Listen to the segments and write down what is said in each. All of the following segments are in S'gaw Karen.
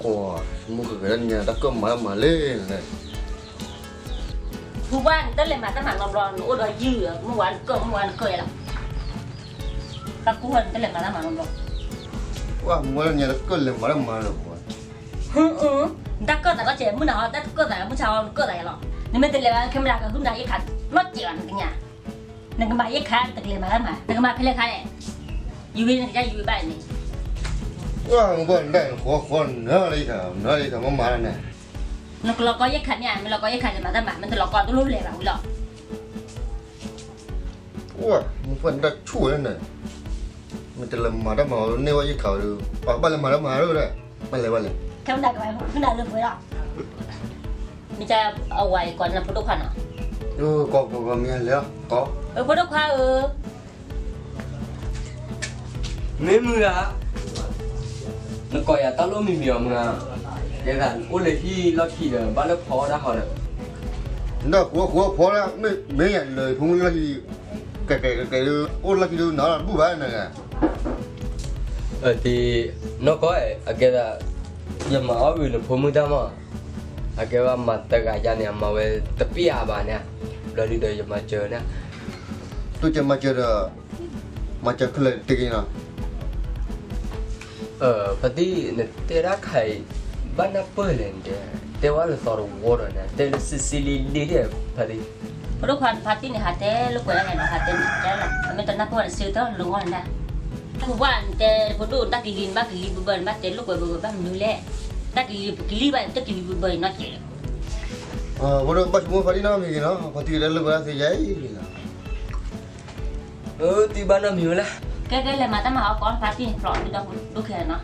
ပှၤ မုၢ်ကဂဲၤဒၣ်ညါ တၢ်ကၢၢ်မၤတၢ်မၤလဲၣ်န့ၣ်, ဖုပှၢ် နတလဲၤမၤတၢ်မၤနီတဘျီ နအိၣ်ဒီးယုၢ် မုၢ်ဝါနကၢၢ် မုၢ်ဝါနကၢၢ်ယလီၤ, တၢ်ကိၢ်ဝဲ နတလဲၤမၤတၢ်မၤနီတဘျီ, ပှၤ မုၢ်ဝါလၢညါ တကၢၢ်လဲၤမၤတၢ်မၤလၢပှၤ, ဟူ နတၢ်ကၢၢ်သးဒီးကဲ မုၢ်နၤဟီ တၢ်ကၢၢ်သး မုၢ်ဆါဟီ နကၢၢ်သးယလီၤ, နမ့ၢ်တလဲၤဘၣ် camera ကဟုၣ်နၤယ့ၢ်ခး နီၢ်စဲးဘၣ် နကညါ နကမၤယဲၢ်ခါ နတကလဲၤမၤတၢ်မၤ နကမၤဖဲလဲၣ်ခါလဲၣ်, ယဝံၤနကယါယဝံၤဘၣ်န့ၣ်, ပှၤ မုၢ်ပှၢ်နတၢ်ဃီဃီနၢလီၤယခါ နၢလီၤယခါမ့ၢ်မၤလၢန့ၣ်, နကလီၤကီယဲၢ်ခါမ့ၢ် မ့ၢ်လီၤကီယဲၢ်ခါလဲၤမၤတၢ်မၤ မ့ၢ်တလီၤကီတလိၣ်လဲၤဘၣ်ဝံၤလီၤ, ပှၤ မုၢ်ပှၢ်နတၢ်ဆူၣ်ဝဲန့ၣ်, မ့ၢ်တလဲၤမၤတၢ်မၤန့ၢ်ဝဲယခါဒီး ပှၤဘၣ်လဲၤမၤတၢ်မၤဒီး ဘၣ်လဲၤဘၣ်လဲၤ, ခဲမုၢ်နၤကမၤဖုနၤလၢပှဲၤလီၤ, မ့ၢ်ကဝၤအံၤကိးနဖိဒိၣ်ခွါနီၤ, ကိးကိးကိးမ့ၢ်လဲၤလီၤ ကိး, ဖိဒိၣ်ခွါဧၢ, မ့ၢ်မုၢ်ဧါ, နကိးယၤတၢ်လိၣ်မံၤမံၤအီၤမုၢ်ဧါ, ယဲဒၣ်အိၣ်လၢဟံၣ်လီၢ်ခံဒီး ဘၣ်လၢဖီဒၣ်ဃီဒီး, နတၢ်ဃူဃူဖီဒၣ် မ့ၢ်ယၤလၢဖိမုၣ်လီၢ်ခံ, ကဲကဲကဲကဲ အိၣ်လီၢ်ခံဒုးနၤလီၤတဘူၣ်ဘၣ်နဂၤ အတ့, နီၢ်ကီၢ်, အကဲဒၣ်, ယမၤအီၣ်ဂ့ၤနဖိမုၣ်တၢ်မး, အကဲဝဲမၤတဂၤယါန့ၣ် အမၤဝဲတပျၢ်ဘၣ်န့ၣ်, ဘျီဒုဒီးယမၤစၢၤန့ၣ်, တိစၢၤမၤစၢၤဒီး, မၤစၢၤခဲလၢာ်တက့ၢ်နီၤ, ဖါတံၢ် နတဲဒၣ်ခါအံၤ, ဘၣ်နၢ်ပၢၢ်လဲၣ်နတဲ, တဲဝဲလၢသီတဝီဒီးန့ၣ် တဲလၢစံစံလံလံဒီး ဖါတံၢ် ဖိဒိၣ်ခွါ ဖါတံၢ်န့ၣ် ဟးတဲလိာ်ကွဲလၢန့ၣ်နီၤ ဟးတဲန့ၣ် တဲလီၤ အမ့ၢ်တနၢ်ပၢၢ်န့ၣ်စ့တၢ်လၢဂီၢ်န့ၣ်ဒၣ်, ဖိပှၢ်နတဲ ဖိဒိၣ်နတၢ်ကလံၤနဘၣ်ကလံၤဘၢဘၢ နဘၣ်တဲလိာ်ကွဲဘၢဘၢဘၣ်မနုၤလဲၣ်, တၢ်ကလံၤပကလံၤဘၣ်တကလံၤဘၢဘၢအံၤနီၢ်ကဲးလီၤ, ဖိဒိၣ်ဘၣ်ဆိကမိၣ်ဖါတံၢ်နီတမံၤဂ့ၤနီၤ ဖါတံၢ်တဲလိာ်ကွဲဒၣ်သ့ယါအံၤလီၤ, အၢ တံၢ်ဘၣ်နီတမံၤဝဲလဲၣ်, ကဲကဲလဲၤမၤတၢ်မၤဟီၣ်ကီးဖါတံၢ်န့ၣ် ဖျိးဒုဒီးဒိၣ်ခဲနီၤ,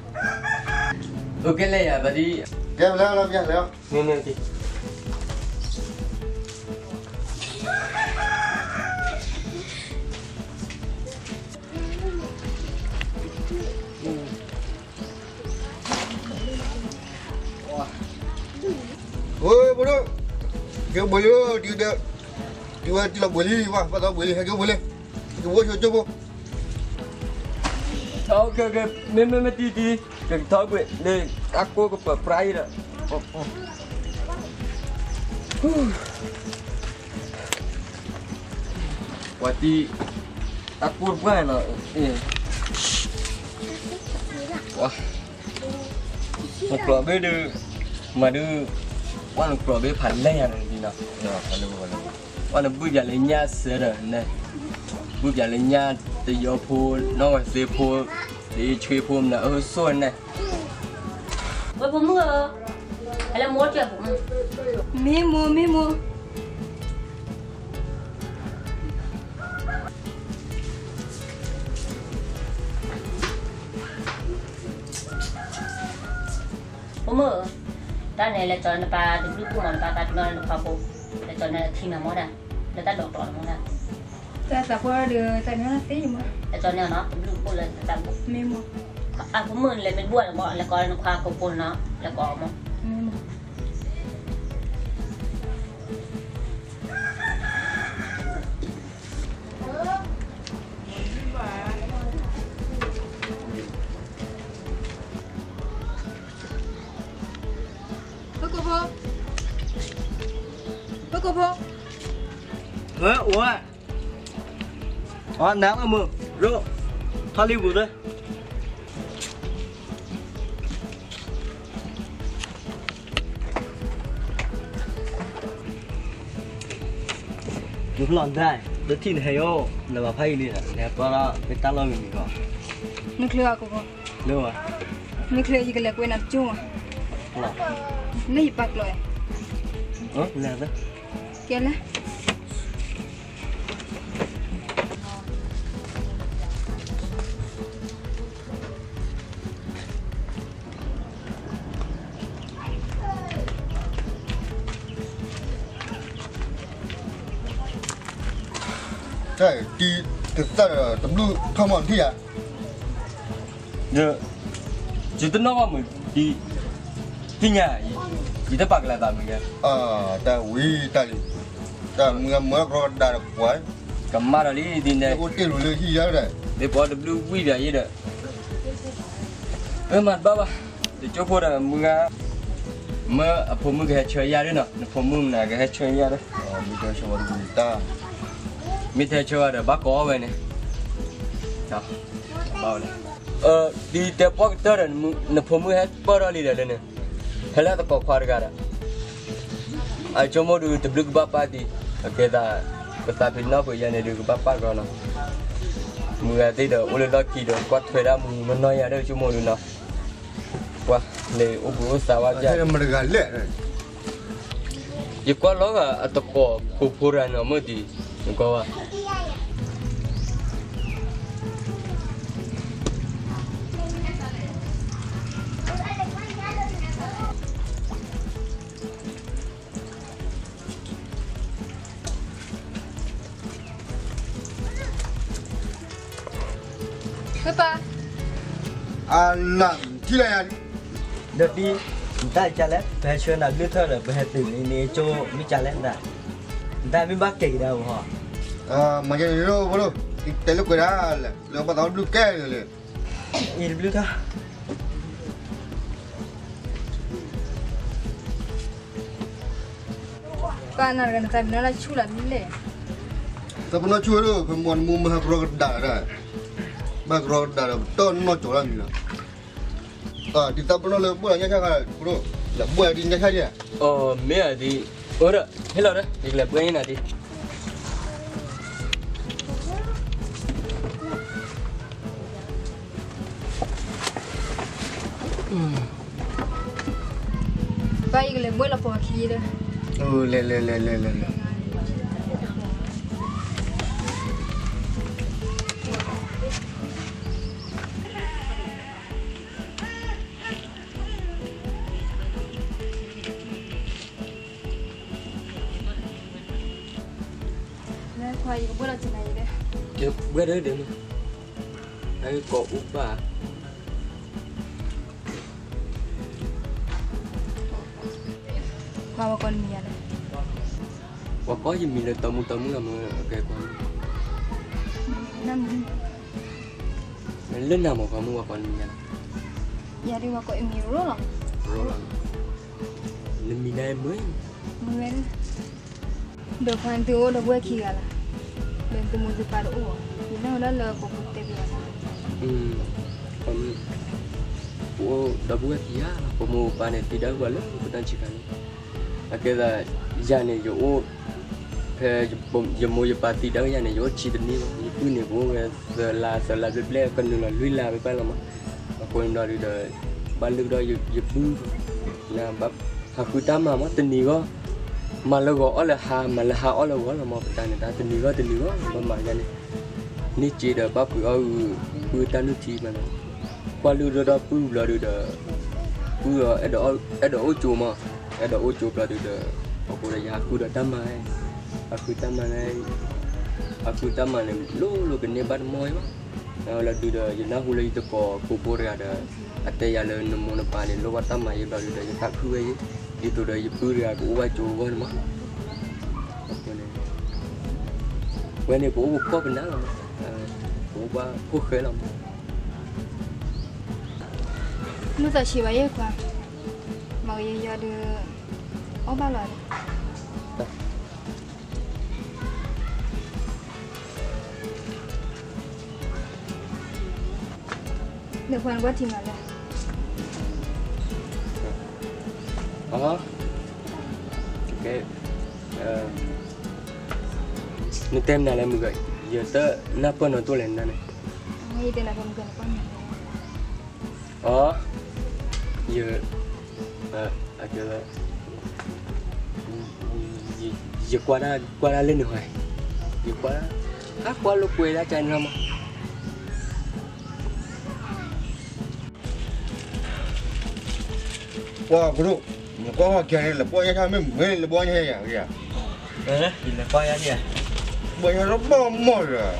အၢကဲလဲၤယၤဖါတံၢ်, ကဲလဲၤလီၤပျၢ်လဲၤလီၤ, မ့ၢ်မ့ၢ်တံၢ် ဖိဒိၣ်, ကဲဘှံးလံ, တုၤဝဲတုၤလီၤဘှံးလံ, ဘၣ်သးဘှံးလံ ဟဲက့ၤဘှံးလံ, ကဝီၤဆိကၠိဖိ, မ့ၢ်မ့ၢ်မ့ၢ်တံၢ်တံၢ်, ကကထီဘှံးလၢ တၢ်ကိၢ်ကပၢၤပြါအံၤဒီး ပှၤတံၢ်, တၢ်ကိၢ်တပှၢ်နီၤ, နကျိးဘ့ၣ်ဒုး, မၤဒုး, ပှၢ်နကျိးဘ့ၣ်ဖးလဲၢ်ယၤန့ၣ်ဒ်နီၤ, ပှၢ်နဘုၣ်ပၢ်လၢညၣ်စၢၤဒီးန့ၣ်, ဘုၣ်ပၢ်လၢညၣ်တယီဖိ, နီၢ်ဝဲသ့ၣ်ဖိ, ဒ်ဆှ့ဖိမနုၤအၢဆိန့ၣ် ဝဲဖိမုၣ်ဧၢ, ဟဲလၢမိၢ်တၢ်ဖိမုၣ်, မ့ၢ်မိၢ် မ့ၢ်မိၢ်, ဖိမုၣ်ဧၢ, တၢ်န့ၣ်လဲၤကၠီၤနပၢ်တဘျုးဖိမး နပၢ်သးပ့ၤနီၣ်လၢနခွါဖိ, လဲၤကၠီၤန့ၣ်ထံမးမီၢ်ဒၣ်, လၢတၢ်ဒိးကျိးန့ၣ်မီၢ်ဒၣ်, တၢ်သးပှၢ်ဒီးတၢ်န့ၣ်သ့မး, လဲၤကၠီၤန့ၣ်နီၤ တဘျုးဖိလၢတၢ်ဘိ, မ့ၢ်မိၢ်, အဖိမုၣ်လဲၤမ့ၢ်တဘူၣ်န့ၣ်မီၢ် လဲၤကိးလၢနခွါကိးဖိန့ၣ်နီၤ လဲၤကိးမီၢ် ဖိကိးဖိ, ဖိကိးဖိ, ဝဲအိၣ်ဝဲ, အနၢ်မုၢ်, ရိ, ထီၣ်လံပူၤသၢ နဖျီၣ်ဒၣ်, လၢထံၣ်နဟဲယိၣ်, နဘၣ်ဖးယံာ်လံ, နဟဲပၢၢ်လီၤမ့ၢ်မ့ၢ်ဒီး, နချ့အကီၢ်, လၢဝဲ, နချ့ယကလဲၤကွဲနၤတကၠိၢ်မး, လၢယပာ်ကျိး, လဲၤသၢ, ကဲလဲၣ် တံၤတသၣ်ဒီး တဘျုးထီၣ်မီၢ်ထံၣ်ဧါ, ယတနီၣ်ဘၣ်မုၢ်, သ့ၣ်ညါ, ယတပာ်ကလၤသးမုၢ်, တၢ်ဝံၤတၢ်လံၤ, တၢ်မုၢ်မၤကရီကဒါဒီးပှၤ, ကမၣ်ဒီးလံဒ်န့ၣ်, အိၣ်တ့ၢ်လူၤလၢဟံၣ်ယါဒီး, ဒ်ပှၤတဘျုးဝံၣ်ပၠးယံၤဒီး, အမၤတဘၣ်ဘၣ် တကၠိဖိဒီးမုၢ်ဂၤ, မ့ၢ်အဖိမုၣ်ကဟဲဆှၢယၤဒ်နီၤ, နဖိမုၣ်မနုၤကဟဲဆှၢယၤဒီး, မ့ၢ်တဟဲဆှၢဝဲဒီးဘၣ်ကိးအီၣ်ဝဲန့ၣ်, ဘၣ်ဝဲ, ဒ်တဲပီၣ်ကတၢၢ်ဒီး နဖိမုၣ်ဟဲပၢၢ်ထီၣ်လံဒီးလၢန့ၣ်, ဟဲလၢသကိးခွါတဂၤဒီး အကၠိမိၢ်ဒုးတဘျုးကဘၣ်ပာ်ဒံး, အကဲသး, ပသးဖံးနီၣ်ပှဲၤယၤန့ၣ်ဒုးကဘၣ်ပာ်ကရီနီၤ, မုၢ်ဂၤသ့ၣ်ဒီးအိၣ်လၢလီၢ်ခံဒီးကွၢ်ထွဲဒၣ်မုၢ်မနီၢ်ယၤဒီးကၠိမိၢ်ဒုးနီၤ, ကွၢ်လဲၤအိၣ်ဘှံးအိၣ်သါဝဲဒၣ်, မတဂၤလဲၣ် ယကွၢ်လီၤဂာ်အသကိးဖိဖိတဂၤနီၤမုၢ်ဒံး, နကွၢ်ဝဲ ပၢ်, အနၢ်ထံၣ်လၢယၤ, ဒီးဒ်, နတၢ်ကလဲၣ် ပဟဲဆှၢနၤဘျုးထၢၣ်ဒီး ပဟဲတုၤန့ၣ်န့ၣ်ကၠိမ့ၢ်ကလဲၣ်နတၢ်, နတၢ်မ့ၢ်ဘၣ်ကဲကဒါအီၤ, မၤကဲန့ၣ်ဖိဒိၣ်, တဲလၢကွဲးဒၣ်လဲၣ် လၢဘၣ်သးဘျုးကဲလၢာ်လၢာ်, အံၤတဘျုးထၢၣ် ပၢ်နၤတဂၤနသးပ့ၤနီၣ်လၢဆူၣ်လၢ်မံလဲၣ်, သးပ့ၤနီၣ်ဆူၣ်ဝဲဒၣ် ဖဲမုၢ်နမူမဟးကရီကဒါဒီး, ဘၣ်ကရီကဒါဒီး ပတီၢ်နီၢ်ကၠီၤလၢမံလီၤ, ဒ်သးပ့ၤနီၣ်လၢဘှဲၣ်လီၤညၣ်ဆၣ်ခါ, လၢဘှဲၣ်ဒ်ညၣ်ဆၣ်ဒ်, အမ့ၢ်အဒ်, အိၣ်ဒီး ဟ့ၣ်လီၤဒီး ယကလဲၤဘှဲၣ်န့ၢ်နၤဒ် ပၢ်ယကလဲၤဘှဲၣ်လီၤပှၤခံဒီး, လဲၤလဲၤလဲၤလဲၤလဲၤလဲၤ လဲၤခွါ ယကဘှဲၣ်လီၤကနၤယၤဒီး, ယဘှဲၣ်ဒီးဒ်န့ၣ်, အကကိးအိၣ်ဘၣ်, ခွါဝဲကိးနမံၤယၤလဲၣ်, ပှၤကိးယမံၤလၢတမူတမူလီၤမ့ၢ်အကဲကွၢ်, လၢနၤမ့ၢ်ပှၤမုၣ်ပှၤကိးနမံၤယၤလဲၣ်, ယၤဒ်ဝဲကိးအမံၤရိလီၤ, ရိလီၤ, နမံၤဒၣ်မ့ၢ်, မ့ၢ်ဝဲ, ဒီးခွါနသုအိၣ်ဒီးဘှဲၣ်ခံဂၤလီၤ, ဒီးနသုမိၢ်သုပၢ်တအိၣ်ဘၣ်, ယနၢ်ဟူဒၣ်လၢပဖိတဲဘၣ်ယၤ, ပအိၣ်ဒီးဘှဲၣ်ခံဂၤလီၤ, ပမိၢ်ပပၢ်န့ၣ်သံဒၣ်ဝဲလၢပတၢ်ဆံးခါန့ၣ်, အကဲသး, ယၤန့ၣ်ယအိၣ်, ဖဲယမိၢ်ယပၢ်သံဒၣ်ယၤန့ၣ် ယအိၣ်ဆံတနံၣ်ဘၣ်, ယပုၢ်န့ၣ်ကအိၣ်ဝဲသၢလါသၢလါဘျဲၣ်ဘျဲၣ် ကနုာ်လီၤလွံၢ်လါဘၣ်လီၤမး, အဃိန့ၣ်ဒီးဒုးဒီး, ဘၣ်လုၢ်ကဒီးယပုၢ်, နဘၣ်ဟးဃုတၢ်မၤမးတနံၤဂီၢ်, မၤလၢဂီၤအီၣ်လၢဟါ မၤလၢဟါအီၣ်လၢဂီၤလီၤမး ပတၢ်န့ၣ်တၢ်တနံၤဂီၢ်တနံၤဂီၢ် ဘၣ်မၤယၤန့ၣ်, န့ၢ်စ့ဒီးဘၣ်ပှ့ၤအီၣ်ဂုာ်, ပုၢ်တၢ်နုၢ်ထံမး, ကွၢ်လုၢ်ဒိၣ်ဒီးပုၢ်ဘျီဒုးဒီး, ပုၢ်အဲၣ်ဒိးအိၣ်ကၠိမး, အဲၣ်ဒိးအိၣ်ကၠိဘျီဒုးဒီး, အဃိဒီးယဟးဃုဒီးတၢ်မၤ, ဟးဃုတၢ်မၤန့ၣ်, ဟးဃုတၢ်မၤန့ၣ် လိၤလိၤကန့ၢ်ဘၣ်တမီၢ်ဘၣ်, လီၤဒုးဒီးယနၢ်ဟူလၢယသကိးဖိဖိတဂၤဒီး, အတဲယၤလၢနမိၢ်နပၢ်န့ၣ် လိၣ်ဘၣ်တၢ်မၤယဲဘျီဒုးဒီး ယသးခုဝဲယဲ, ဒ်သိးဒီးယပုၢ်တဂၤကအိၣ်ဘၣ်ကၠိအဂီၢ်န့ၣ်မး, အဃိန့ၣ် ဝဲန့ၣ်ပအိၣ်ပကိးပနၢ်လီၤမး, ပအိၣ်ဘၣ်ခိၣ်ဃဲလီၤမး, မုၢ်သးဆံးဘၣ်ယဲခွါ, မ့ၢ်ယယီၤဒုး, အီၣ်ဘၣ်လီၤ, လၢခွါနကွၢ်ထံမးလဲၣ်, အ, နတဲမနုၤလဲၣ်မုၢ်ဂၤ, ယတနၢ်ပၢၢ်နီတအိၣ်လဲၣ်နန့ၣ်, အ, ယ, အကဲ, ယကွၢ်ဒၣ်ကွၢ်ဒၣ်လၢန့ၣ်ဟီ, ယကွၢ်, အကွၢ်လိာ်ကွဲဒၣ်ကန့ၣ်လီၤမး ပှၤကရူၢ်, နကွၢ်ဟီၣ်ကဲန့ၣ် လၢပှၤညါဆၣ်မ့ၢ်မ့ၢ်လၢပှၤညါယၤ, ယလဲၤကွၢ်ယၤ, ပှၤညါလၢပှၤမီၢ်လၢ,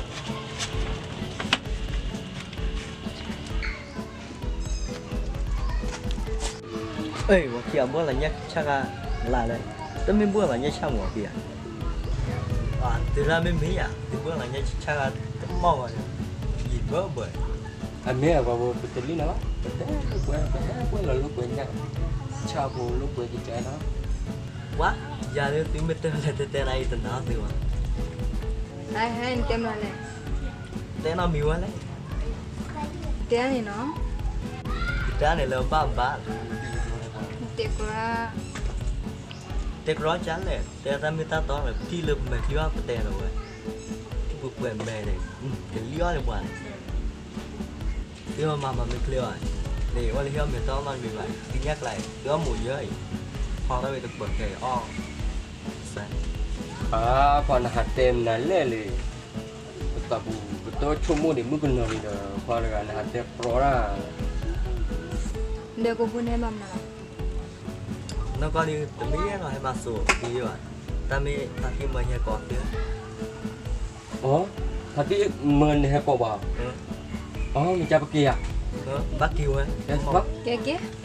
အ့ၣ် ဝဲခံဂၤဘှဲၣ်လီၤညၣ်ဆၣ်ဂၤလၢ်လၢ်, တမ့ၢ်ဘှဲၣ်လီၤညၣ်ဆၣ်မီၤခံဂၤ, တုၤလၢမ့မ့ၢ်ယၤ သုဘှဲၣ်လီၤညၣ်ဆၣ်ဂၤတမီၢ်ဘၣ်, ယံာ်ဘၢဘၢ, အ အမ့ၢ်အဝဲပတလံၣ်နီၤ, ပတဲလိာ်ကွဲ, ပဟဲကွဲလီၤလိာ်ကွဲညၣ်, ဆၣ်ဖိလိာ်ကွဲကကဲနီၤ. ဝါ, ယၤလၢသုမ့ၢ်တဲလဲၣ်တဲတဲနၤအံၤတနာ်သုဘၣ်. ဟဲဟဲ နတဲမနုၤလဲၣ်. တဲနီတမံၤဝဲလဲၣ်. တဲန့ၣ်နီၤ. ယတဲန့ၣ်လၢဘၣ်ဘၣ်. တဲကြၢး, တဲကြၢးကလဲၣ်, တဲတၢ်မ့ၢ်တၢ်တီန့ၣ် ပထံၣ်လၢပမဲာ်ချံဘၣ်ပတဲလီၤဝဲ, ထံၣ်ပှဲၤပှဲၤမဲာ်န့ၣ်, ကလံၣ်အီၣ်န့ၣ်ပှၤန့ၣ်. သုမၤမၤမ့ၢ်ချ့အီၤ, န့ၣ်အီၣ်လၢဟံၣ်အီၣ်မဲာ်တီၢ်နီတမံၤဘၣ်, ဒ်ညၣ်ကျါအံၤ သုအီၣ်မိာ်ယၢအံၤ, ဟီထီၣ်ဝဲတပၢၤခဲအီၣ်. အါ, ပှၤနဟးတဲမနုၤလဲၣ်လံ, ပသးပူၤပတဆိကမိၣ်ဒံးမုၣ်ကနီၤဒံးဒီး ပှၤတဂၤနဟးတဲကြီတၢ်. ဒီးကိးပူၤန့ၣ်မၤမနုၤလီၤ. နီၢ်ကီၢ်ဒံး တမ့ၢ်ယဲၢ်လီၤ ဟဲမၤစိာ်က့ၤဘၣ်, တၢ်မ့ၢ်ဖါတံၢ်မၢဟဲကိးသ့. အီ, ဖါတံၢ်မၢနဟဲကိးဘၣ်. အီ, မ့ၢ်ကပက့ၤဧါ. ဘၣ်က့ၤဝဲ, ကဲက့ၤ.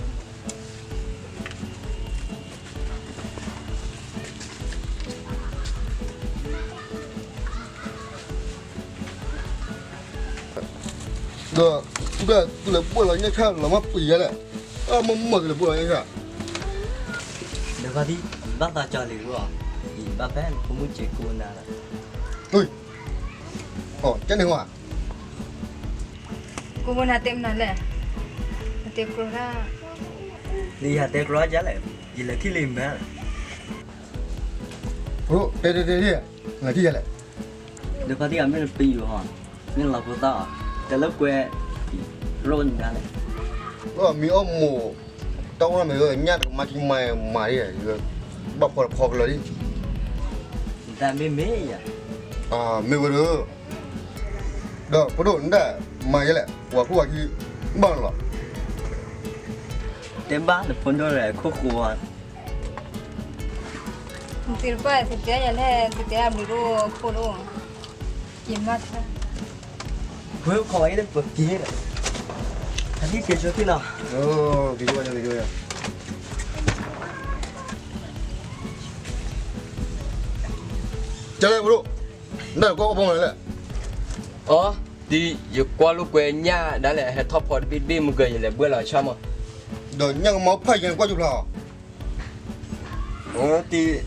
ဒီး, ဒီးသုလဲၤဘှီၣ်လီၤညၣ်ဆၣ်လီၤမၢ်ပှံၤယဲလဲၣ်, အမ့ၢ်မ့ၢ်သုလဲၤဘှီၣ်လီၤညၣ်ဆၣ်. ဒီးဖါတံၢ်, ဘၣ်သးကၢ်လံၤလီၤ, ယဘၣ်ဖဲနဖိမုၣ်စ့ၢ်ကီးနၤလီၤ. အီ, ကဲန့ၣ်ဝဲ. ကိးပူၤနတဲမနုၤလဲၣ်, နတဲကြီတၢ်. ဒ်ယတဲကြီဒ်လဲၣ်, ယလဲၤထံၣ်လံမဲာ်. တဲတဲတဲ, နထံၣ်ယဲလဲၣ်. ဒီးဖါတံၢ်ဧၢ မ့ၢ်နပျံၤအီၤ, မ့ၢ်နလီၤဖိသၣ်အီၤ, တဲလၢကွဲ, ရိၣ်နဒါလဲၣ်. မ့ၢ်အီၣ်မိာ်, တၢ်အိၣ်မ့ၢ်ဂ့ၤ ညၣ်တကမါခံမါမၤဒ်, ဘၣ်ဖီတဖီကလၢာ်ဒ်. နတၢ်မ့ၢ်မ့ၢ်ယၤ. မ့ၢ်ဝဲဒီး, ဒီးပဒိၣ်နဒၣ်မၤယဲလဲၣ်, ပှၤခိၣ်ပှၤခံ, ဘၣ်လီၤ. တဲဘၣ်နဖိဒိၣ်လဲၣ်ခိၣ်ဃိဧါ. နသ့ၣ်တဖၣ် သုတဲအဘျုးဒိၣ်ခိၣ်ဒိၣ်, က့ၤမၤထါ, ဝဲခိးဝဲအံၤလၢပက့ၤ, အသံက့ၤဆိထံၣ်နီၤ, က့ၤဆိ, ကလဲၣ်ပဒိၣ်, နကွၢ်အိၣ်ဘၣ်မနုၤလဲၣ်. အီ, ဒ်ယကွၢ်လိာ်ကွဲညၣ်ဒၣ်လဲာ် ဟဲထီၣ်ဖီတဘ့ၣ်တဘ့ၣ်မုၢ်ကၢၤ ယလဲၤဘှီၣ်လီၤဆၣ်မး. ဒီးညၣ်ကမါဖးယဲၢ်ကွၢ်ကၠူဖျါအီၤ. တံၤ,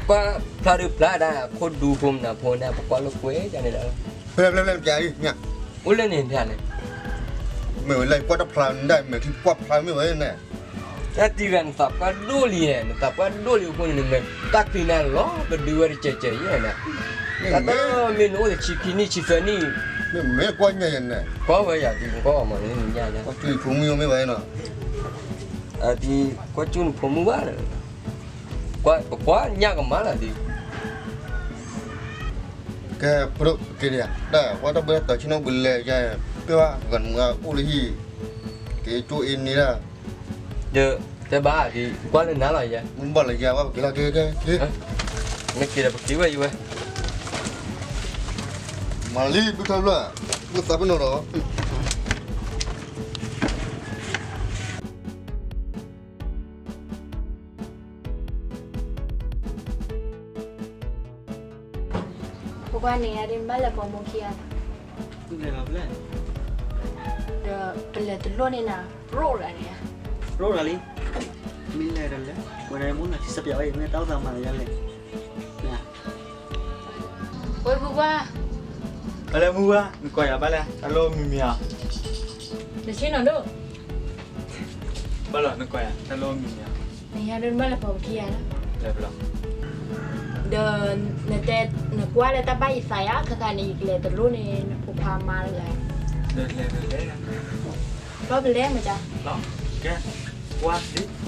ကွၢ်ဖျါဒုးဖျါဒၣ် ခိၣ်ဒူဖိမနုၤဖိန့ၣ် ပကွၢ်လိာ်ကွဲဒ်န့ၣ်ဒီး, ဖဲဖဲဖဲပျးအံၤ, အိၣ်လၢန့ၣ်ဖဲန့ၣ်, မ့ၢ်ဝဲလၢကွၢ်တဖျါဒၣ် မဲာ်ထံကွၢ်ဖျါမ့ၢ်ဝဲန့ၣ်. တၢ်တံၤဂၤ နသးပှၢ်ဒိၣ်လံ, နသးပှၢ်ဒိၣ်လံအဃိန့ၣ် နမဲာ်တၢ်ချံန့ၣ်လီၤ ပဒုးဝဲတစဲးစဲးယဲၢ်န့ၣ်, တၢ်တမ့ၢ်နအိၣ်တဆံခံနံၣ်ဆံသၢနံၣ်, မ့ၢ်ကွၢ်ညါယဲၢ်န့ၣ်, ကွၢ်ဝဲယၤဒ်နကွၢ်အီၤမးန့ၣ်, ကွၢ်ကၠူနဖိမုၣ်မ့ၢ်ဝဲန့ၣ်, ဒ်ကွၢ်ကၠူနဖိမုၣ်ဘၣ်, ပကွၢ်ညၣ်ကမါလီၤဒ် ကဲ, ပဒိၣ်က့ၤန့ၣ်, တၢ်ကွၢ်တၢ်ဘၢတၢ်တၢ်ဆ့ၣ်နီၤဘုလဲၣ်ယါ, ပ့ၢ်ဘၣ်ဂၤနမုၢ်ဂၤအိၣ်လၢဟံၣ်, က့ၤကၠိအ့န့ၣ်ဒၣ်, ဒီးတဲဘၣ်ဒ်ကွၢ်လၢနၤလီၤယါ, မ့ၢ်ဘၣ်လၢယါဝဲပက့ၤလီၤက့ၤက့ၤ, မ့ၢ်က့ၤဒီးပက့ၤဝဲယဝဲ, မၤလံဒုးထီၣ်ဖျၢၣ်, ဒုးသးပ့ၤနီၣ်ဒီး ဖိခွါန့ၣ် အဒ့မ့ၢ်ဘၣ်လဲၤပိာ်မုၣ်ခံဂၤ, ဒီးပလဲၤတလိၣ်န့ၢ်နၤ, ရိၣ်လၢန့ၣ်, ရိၣ်လၢလံ, မ့ၢ်လဲၤဒီးလဲၤ, ဝဲဒၣ်မ့ၢ်နၤ ထံဆၢပျးဝဲအံၤ မ့ၢ်တၢ်အိၣ်သးမၤလၢယလဲၣ်, ဝဲဖိခွါ, အလဲၤမုၢ်ဝါ, နကိးယၤဘၣ်လဲၣ် တၢ်လိၣ်မံၤမံၤဧါ, နဆ့ၣ်နီၤဒိၣ် ဘၣ်လီၤ နကိးယၤ တၢ်လိၣ်မံၤမံၤဧါ, နဟဲဒိးနဘၣ်လဲၤပိာ်ပခံဂၤလီၤ, ဒီး နတဲ နကွၢ်လၢတၢ်ဘၣ်ယသးယါ ခါခါန့ၣ် ယကလဲၤတလိၣ်န့ၢ် နဖိခွါမါလၢ, ဒီးလဲၤဒီးလဲၤ, ဘၣ်ပလဲၤမ့ၢ်ကါ, ကဲ, ကွၢ်လံ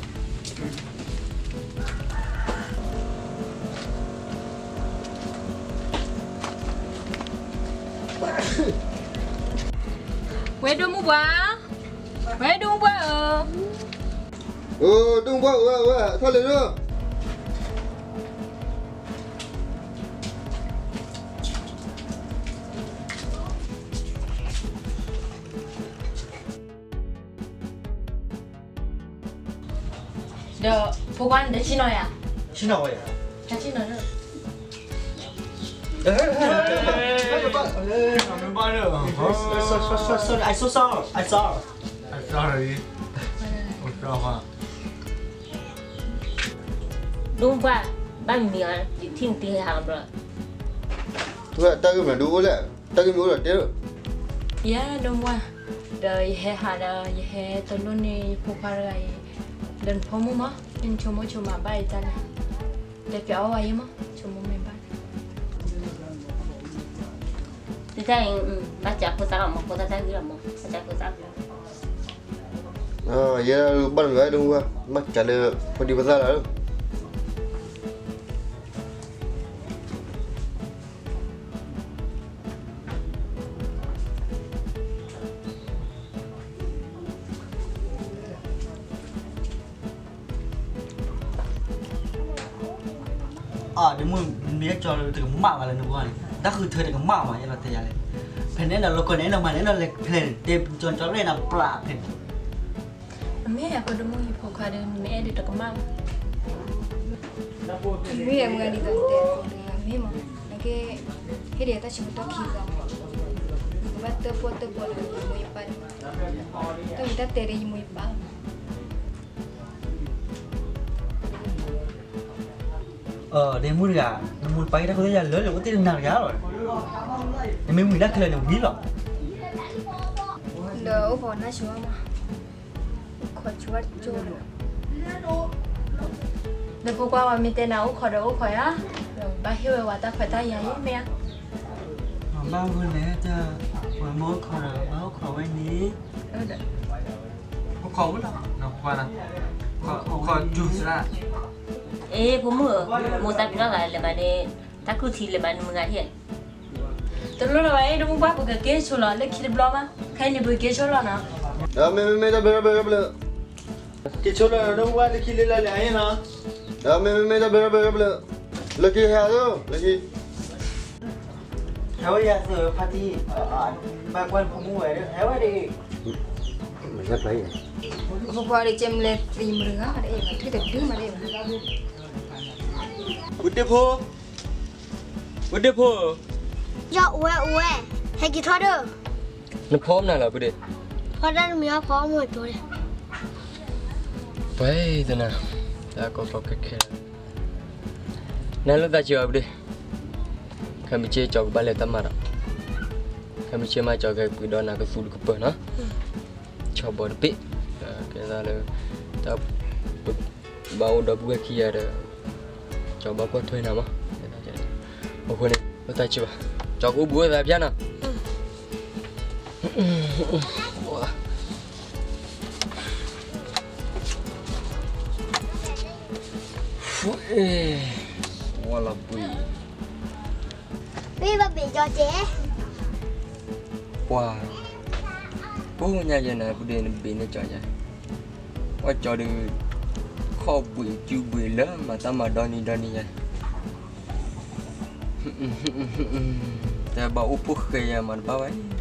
ဝဲဒိၣ်မုၢ်ပှၢ်, ဝဲဒိၣ်မုၢ်ပှၢ်ဧၢ, အိၣ်ဒိၣ်မုၢ်ပှၢ်ဧၢ, ဝဲထီၣ်လံၤဒိၣ် ဒီးဖိခွါန့ၣ် တဆ့ၣ်နီၤယၤ, ဆ့ၣ်နီၤဝဲယၤ, တဆ့ၣ်နီၤ, တ Sorry, I so sorry, I sorry. I sorry. ဒိၣ်ပှၢ်, ဘၣ်မံၤဧါ, ယထံၣ်နတ့ဟးဘျီ. တၢ်ဂ့ၢ်မနုၤဒုးအိၣ်လဲၣ်, တၢ်ဂ့ၢ်မနုၤအိၣ်ဒီးတဲ. ယဲဒိၣ်ပှၢ်, ဒီးယဟဲဟးဒီး ယဟဲတလိၣ်န့ၢ်ယဖိခွါတဂၤအံၤ, ဒီးနဖိမုၣ်မး, နဆိကမိၣ်ဆိကမးဘၣ်ယတၢ်လဲၣ်, တဲပျးအီၣ်ဝဲယဲမး, ဆိကမိၣ်မ့ၢ်ဘၣ်. တၢ်အံၤ, ဘၣ်စးဖိသၣ်လီၤမး, ဖိသၣ်တၢ်ဂ့ၢ်လီၤမး, ဘၣ်စးဖိသၣ်. ယဲဘၣ်နဝဲဒိၣ်ပှၢ်, ဘၣ်စးလၢဖိဒံဖိသၣ်လီၤ. အဒ့မုၣ်, နမ့ၢ်ကၠီလၢတကမၣ်ဘၣ်လၢနပှၢ်န့ၣ်, တၢ်ဃုထၢတကမၣ်ဘၣ်, ယဲလီၤတဲယၤလဲၣ်. ဖဲန့ၣ်ဒီးလီၤကီၢ်န့ၣ် အဲၣ်ဒိးမၤန့ၣ် အဲၣ်ဒိးလဲၤဖဲန့ၣ်, တဲကၠီကၠီရဲၣ်နၤပျၢ်ဖဲန့ၣ်. အမ့ၢ်အဃိဒိၣ်မုၣ် ယဖိခွါဒီး နမ့ၢ်အဲၣ်ဒိးတကမၣ်ဘၣ်. မ့ၢ်အမုၢ်ဂၤဒ်သိးတဲအဃိဒီး မ့ၢ်မး, နကဲ, ဟ့ၣ်ဒံးတၢ်ဆၢကတီၢ်ခံသီ, နကဘၣ်တၢၣ်ပီၣ်တၢၣ်ပီဒီးယမိၢ်ယပၢ်, တၢ်မ့ၢ်တၢ်တဲဒီးယမိၢ်ယပၢ်လီၤ. ဒ့မုၣ်တဂၤ, နမိၢ်နပၢ်ဟ့ၣ်တၢ်ဖိတၢ်ယာ်လၢာ်လၢာ် အိၣ်တ့ၢ်တနၤတဂၤလီၤ. နမ့ၢ်ဝံၤလၢခဲလၢာ်န့ၣ်ဝံၤလီၤ. ဒီးအိၣ်ခိးနၢ်ဆိမး, အိၣ်ခိးဆိတကၠိဒီး, နဖိခွါဝဲမ့ၢ်တဲနၤအိၣ်ခိးဒီးအိၣ်ခိးယၤ, ဒီးဘၣ်ဟ့ၣ်ဝဲဝဲတၢ်ခွဲးတၢ်ယာ်အံၤမ့ၢ်ဧါ. ဘၣ်ဝဲလဲၣ်, ဝဲမ့ၢ်အိၣ်ခိးဒီးဘၣ်အိၣ်ခိးဝဲန့ၣ်, အိၣ်ခိးဝဲလီၤ, အိၣ်ခိးစူၤစရၣ်. အ့ ဖိမုၣ်ဧၢ, မိၢ်သးပ့ၤနီၣ်သးလဲၤမးန့ၣ်, တၢ်ကူၣ်ထံလဲၤမးနမုၢ်ဂၤထံၣ်. တလိၣ်လၢၤဘၣ်အ့ ဒိၣ်မုၣ်ပှၢ် ပကက့ၤဆိလီၤလၢခံတဘျီမး, ခဲအံၤန့ၣ် ပကက့ၤဆိလီၤနီၤ. မ့မ့မ့ၢ်တၢ်ဘျၢဘျၢဘျၢ, က့ၤဆိလီၤနီၤ ဒိၣ်မုၣ်ပှၢ်လၢခံလၢလၢလၢအံၤနီၤ. မ့မ့မ့ၢ်တၢ်ဘျၢဘျၢဘျၢ, လၢခံဟဲသိး လၢခံ ဟဲဝဲယၤသုးဖါတံၢ်, ဘၣ်ကွၢ်နဖိမုၣ်ဝဲဒီး ဟဲဝဲဒၣ်. ဖိခွါဒီး ကဲမလဲၤသံမုၢ်တဂၤဒီး အဲၣ်ဘၣ် ထွံၣ်တဒုမးဒီး အဲၣ်ဘၣ်. ဝဲဒ့ဖိ, ဝဲဒ့ဖိဧၢ, ယအိၣ်ဝဲအိၣ်ဝဲ, ဟဲက့ၤထီၣ်ဒီး, နဖီမနုၤလီၤ ပုၢ်ဒ့, ဖီတၢ်တမံၤအဖီအီၣ်မိၢ်ကၠိဒီး, ပှဲၤသနၤ, တၢ်ကီကီခဲခဲလၢာ်, နလိၣ်သးဆံးဘၣ် ပုၢ်ဒ့, ခဲမုၢ်ဆ့ၣ်ကၠီကဘၣ်လဲၤတၢ်မၤဒီး, ခဲမုၢ်ဆ့ၣ်မးကၠီကပှ့ၤဒီးနၤကသူတကပၢၢ်နီၤ, ဆီဘီတဘ့ၣ်, ကဲသးလၢ, တၢ်, ဘၣ်အိၣ်ဒီပုၢ်ဝဲၢ်ခံဂၤဒီး, ကၠီဘၣ်ကွၢ်ထွဲနၤမး, အဃိန့ၣ် လိၣ်သးဆံးဘၣ်, ကၠီကအိၣ်ဘှံးအိၣ်သးဖျါနီၤ. ဝါလီၤဘှံး, မ့ၢ်ဘၣ်ဘ့ၣ်ကၠီတဲ, ပှၤ, ကိးညါယဲနၤ ပုၢ်ဒ့ နဘ့ၣ်န့ၢ်ကၠီယါ, ပှၤကၠီဒီး, ခီၣ်ဘှံးစုဘှံးလၢမၤတၢ်မၤဒီနံၤဒီနံၤယါ, တဲဘၣ်အိၣ်ဖိၣ်ဃဲယါမၤတဘၣ်ဝဲ